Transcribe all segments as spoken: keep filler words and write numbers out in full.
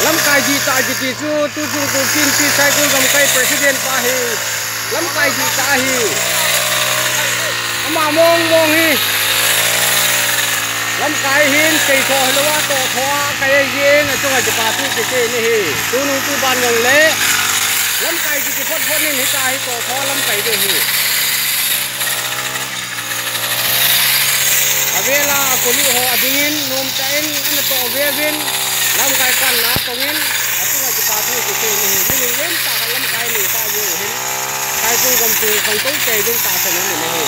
Lamkai dihtah kiti chu tuchung Kuki Inpi Saikul Gamkai President pa hi lamkai dihtah ahi. Ama mong mong hi lamkai hin seitho hilouva tohtho a kai jeng, achunga kipa thu kisei in ahi. Tunung tuban jongle lamkai kiti phot phot in hitia hi tohtho lamkai ding ahi. Avela akoli ho adingin nomtah in ana toh veuvin, lamkai panna tongin, achunga kipa thu kisei in ahi. Mi lunglen tah khat lamkai neitah jeh u hin Saikul gamsung khangtou chai ding tahsan in ahi.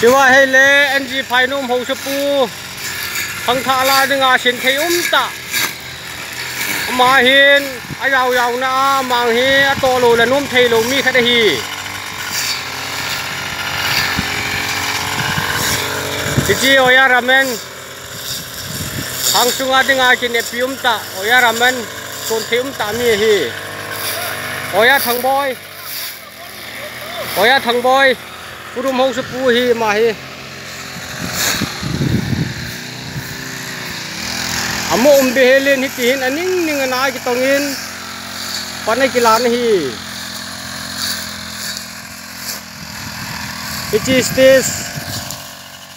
Chua hile N G Phainom Haosapu khangthah la dinga sinthei umtah, ama hin ajao jaona a mang hi atoh lou le nom theilou mi khat ahi. Hiche Oya Ramen, khang sunga dinga kineppi umtah, Oya Ramen, sonthei umtah mi ahi. Oya Thangboi, Oya Thangboi, Phainom Haosapu hi ama hi. Amo um behelin hitihin aning ning ana kitongin pan akilan ahi. Hiche stage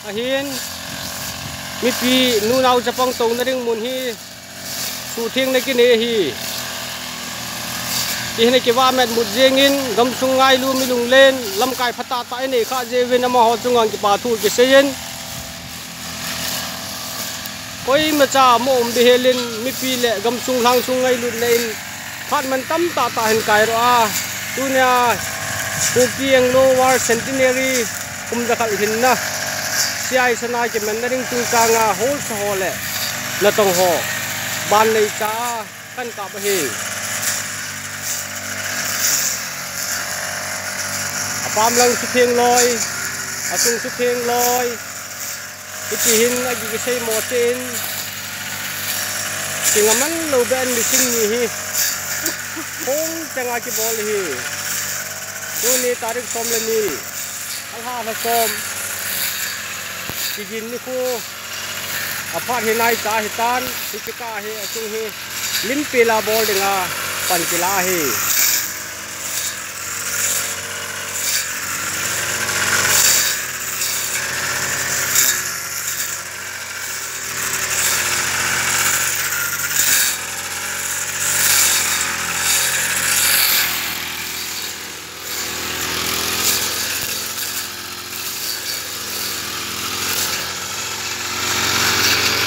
ahin mipi nunao chapang touna ding mun hi suhthengna kinei ahi. Tihin akivahmet mut jengin gamsung ngailu mi lunglen lamkai phatah tah inei khah jeh uvin amaho chunga kipa thu kiseiyin, koimacha amo um behelin mipi le gamsung lhangsung ngailutna in phat man tamtah tah hin kaidoh a, tunia Kuki Anglo War Centenary kum jakhat lhinna siaisana kimanna ding chungchanga holsa ho le natong ho ban neicha a kahin kap ahi. Apam lang sutheng loi, asung sutheng loi, hitihin akikisei mo cheh in, kingaman lou beh in missing ni hi khong changa kibol ahi. Tuni tarik som le ni, alha lha som, kijin nikho aphat hi naicha ahitan, hiche kah hi achung hi limpel a bol dinga pan kila ahi.